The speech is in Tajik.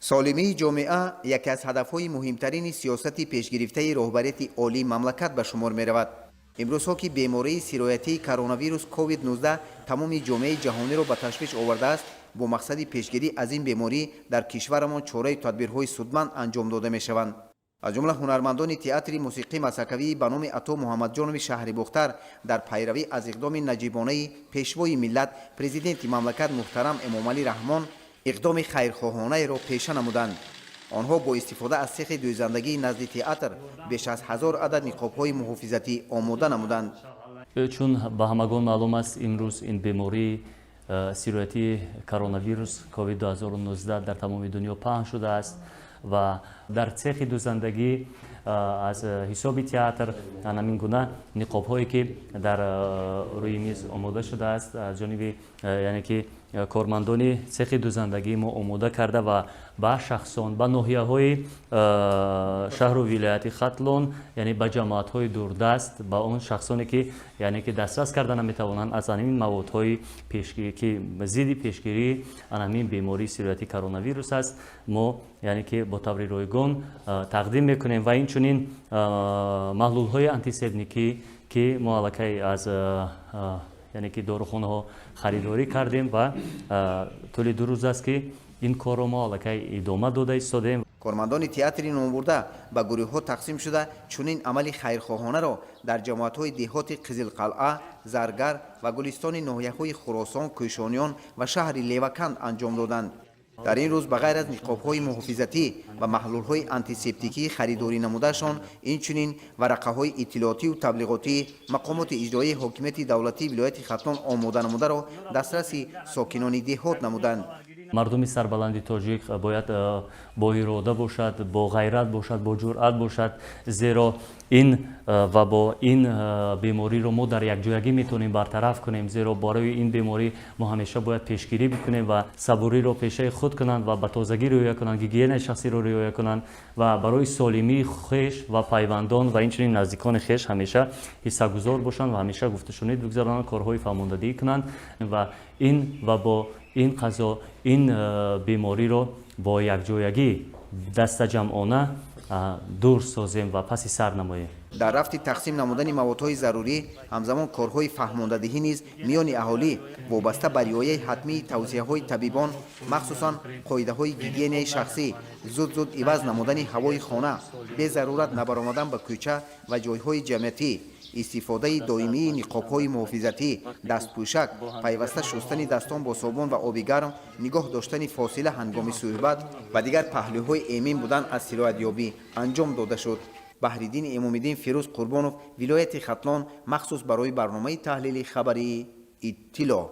Солимии ҷомеа яке аз ҳадафҳои муҳимтарини сиёсати пешгирифтаи роҳбарияти олии мамлакат ба шумор меравад. Имрӯзҳо, ки бемории сироятии коронавирус COVID-19 тамоми ҷомеаи ҷаҳониро ба ташвиш овардааст, бо мақсади пешгирӣ аз ин беморӣ дар кишварамон чораю тадбирҳои судманд анҷом дода мешаванд. Аз ҷумла ҳунармандони театри мусиқӣ масхакавии ба номи Ато Муҳаммадҷонови шаҳри Бохтар дар пайравӣ аз иқдоми наҷибонаи Пешвои миллат, Президенти мамлакат муҳтарам Эмомалӣ Раҳмон, иқдоми хайрхоҳонаеро пеша намуданд. Онҳо бо истифода аз сехи дӯзандагии назди театр беш аз 1000 адад ниқобҳои муҳофизатӣ омода намуданд. Чун ба ҳамагон маълум аст, имрӯз ин бемории сироятии коронавирус COVID-2019 дар тамоми дунё паҳн шудааст ва дар цехи дӯзандагӣ аз ҳисоби театр ҳамин гуна ниқобҳое, ки дар рӯи миз омода шудааст, аз ҷониби, яъне ки, кормандони цехи дӯзандагии мо омода карда ва ба шахсон, ба ноҳияҳои шаҳру вилояти Хатлон, яъне ба ҷамоатҳои дурдаст, ба он шахсоне, ки, яъне ки, дастрас карда наметавонанд, аз ҳамин маводҳои ки зидди пешгирии ҳамин бемории сироятии коронавирус аст, мо, яъне ки, бо таври ройгон тақдим мекунем. Ва инчунин маҳлулҳои антисептикӣ, ки мо аллакай аз, яъне ки, дорухонаҳо харидорӣ кардем ва тӯли 2 рӯз аст, ки ин корро мо аллакай идома дода истодем. Кормандони театри номбурда ба гурӯҳҳо тақсим шуда, чунин амали хайрхоҳонаро дар ҷамоатҳои деҳоти Қизилқалъа, Заргар ва Гулистони ноҳияҳои Хуросон, Кӯшониён ва шаҳри Леваканд анҷом доданд. Дар ин рӯз ба ғайр аз ниқобҳои муҳофизатӣ ва маҳлулҳои антисептикӣ харидорӣ намудаашон, инчунин варақаҳои иттилоотию таблиғотии мақомоти иҷроияи ҳокимияти давлатии вилояти Хатлон омода намударо дастраси сокинони деҳот намуданд. Мардуми сарбаланди тоҷик бояд бо ирода бошад, бо ғайрат бошад, бо ҷуръат бошад, зеро ин вабо, ин бемориро мо дар якҷоягӣ метавонем бартараф кунем, зеро барои ин беморӣ мо ҳамеша бояд пешгирӣ бикунем ва сабуриро пешаи худ кунанд ва ба тозагӣ риоя кунанд, гигиенаи шахсиро риоя кунанд ва барои солимии хеш ва пайвандон ва инчунин наздикони хеш ҳамеша ҳиссагузор бошанд ва ҳамеша гуфтушунид бигузаронанд, корҳои фаҳмондадиҳӣ кунанд ва ин вабо, ин қазо, ин бемориро бо якҷоягӣ дастаҷамъона дур созем ва паси сар намоем. Дар рафти тақсим намудани маводҳои зарурӣ ҳамзамон корҳои фаҳмондадиҳӣ низ миёни аҳолӣ вобаста ба риояи ҳатмии тавсияҳои табибон, махсусан қоидаҳои гигиенаи шахсӣ, зуд-зуд иваз намудани ҳавои хона, безарурат набаромадан ба кӯча ва ҷойҳои ҷамъиятӣ, истифодаи доимии ниқобҳои муҳофизатӣ, дастпӯшак, пайваста шустани дастон бо собун ва оби гарм, нигоҳ доштани фосила ҳангоми суҳбат ва дигар паҳлӯҳои эмин будан аз сироятёбӣ анҷом дода шуд. Баҳриддини Эмомиддин, Фирӯз Қурбонов, вилояти Хатлон, махсус барои барномаи таҳлили хабарии Иттилоъ.